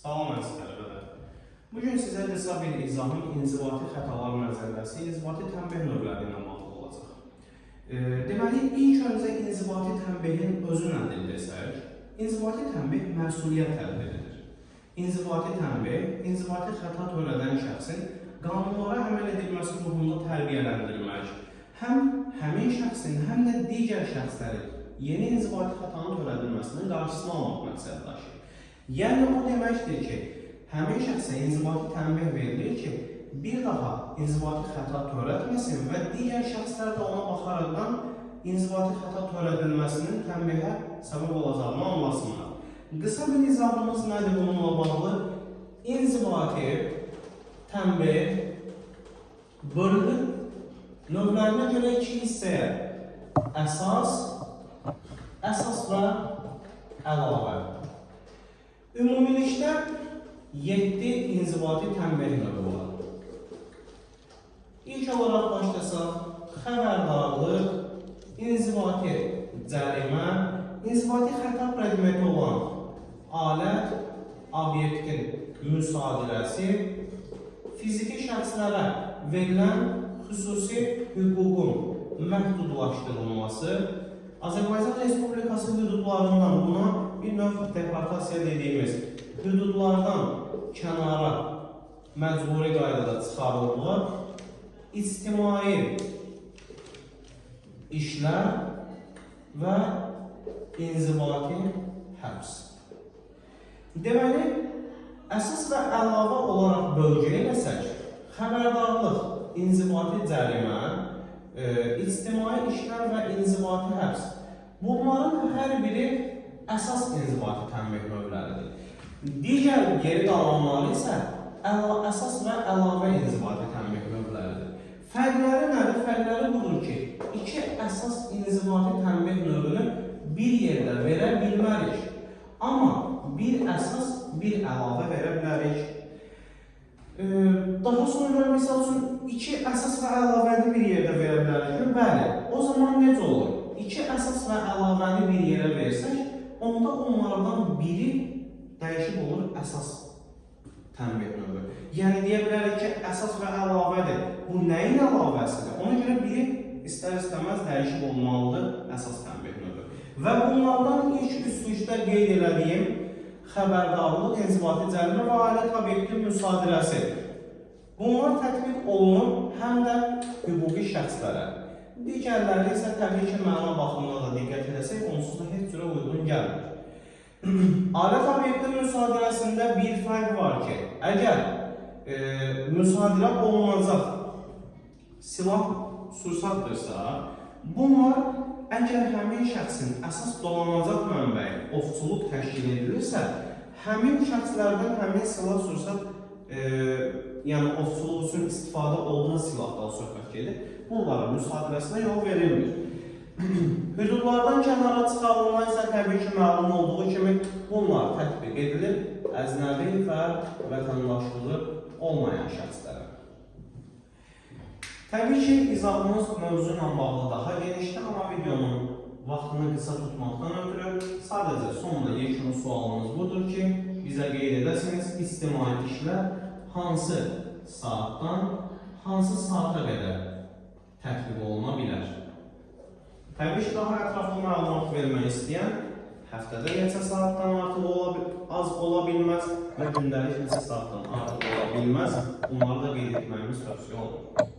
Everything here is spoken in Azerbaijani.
Salam əziz tələbələr. Bugün sizə qısa bir izahım inzibati xətalar məcəlləsi, inzibati tənbeh növləri ilə bağlı olacaq. Deməli, ilk öncə inzibati tənbehin özü nədir desək, inzibati tənbeh məsuliyyət tədbiridir. İnzibati tənbeh, inzibati xəta törədən şəxsin qanunlara əməl edilməsi ruhunda tərbiyələndirilmək, həm həmin şəxsin, həm də digər şəxslərin yeni inzibati xətanın törədilməsinin qarşısını almaq məqsədi daşıyır. Yəni, o deməkdir ki, həmin şəxsə inzibati tənbeh verilir ki, bir daha inzibati xəta törətməsin və digər şəxslər də ona baxaraqdan inzibati xəta törədilməsinin tənbehə səbəb olacağını anlasınlar. Qısa bir izahımız nədir bununla bağlı? İnzibati tənbeh bölünür növlərinə görə iki hissəyə: əsas, əsas və əlavə. Ümumilikdə 7 inzibati tənbeh növü var. İlk olaraq başlasaq, xəbərdarlıq, inzibati cərimə, inzibati xəta predmeti olan alət, obyektin müsadirəsi, fiziki şəxslərə verilən xüsusi hüququn məhdudlaşdırılması, Azərbaycan Respublikası hüdudlarından, buna bir növ deportasiya dediyimiz hüdudlardan kənara məcburi qaydada çıxarılma, ictimai işlər və inzibati həbs. Deməli, əsas və əlavə olaraq bölgə eləsək, xəbərdarlıq, inzibati cərimə, ictimai işlər və inzibati həbs, bunların hər biri əsas inzibati tənbeh növləridir. Digər geri qalanları isə əsas və əlavə inzibati tənbeh növləridir. Fərqləri nədir? Fərqləri budur ki, iki əsas inzibati tənbeh növünü bir yerdə verə bilmərik. Amma bir əsas, bir əlavə verə bilərik. Daha sonra, misal üçün, iki əsas və əlavəni bir yerdə verə bilərik. Bəli, o zaman necə olur? İki əsas və əlavəni bir yerə versək, onda onlardan biri dəyişib olur əsas tənbeh növü. Yəni, deyə bilərik ki, əsas və əlavədir. Bu nəyin əlavəsidir? Ona görə biri istər-istəməz dəyişib olmalıdır əsas tənbeh növü. Və bunlardan ilk üstükdə qeyd elədiyim xəbərdarlıq, inzibati cərimə və alət obyektin müsadirəsi. Bunlar tətbiq olunur həm də hüquqi şəxslərə. Digərləri isə təbii ki, məna baxımına da diqqət edəsək, onsuz da heç cürə uyğun gəlmir. Alət obyektin müsadirəsində bir fərq var ki, əgər müsadirə olunacaq silah sursatdırsa, bunlar əgər həmin şəxsin əsas dolanacaq mənbəyi ovçuluq təşkil edilirsə, həmin şəxslərdən həmin silah sursat, yəni ovçuluq üçün istifadə olunan silahdan söhbət gedir, bunların müsadirəsinə yol verilmir. Hüdudlardan kənara çıxarılma isə təbii ki, məlum olduğu kimi bunlar tətbiq edilir əcnəbi və vətəndaşlığı olmayan şəxslərə. Təbii ki, izahımız mövzu ilə bağlı daha genişdir, amma videonun vaxtını qısa tutmaqdan ötürü sadəcə sonda yekun sualımız budur ki, bizə qeyd edəsiniz, ictimai işlər hansı saatdan hansı saata qədər tətbiq oluna bilər? Təbii ki, daha ətraflı məlumat vermək istəyən həftədə neçə saatdan artıq az ola bilməz və gündəlik neçə saatdan artıq ola bilməz, bunları da qeyd etməyimiz tövsiyə olunur.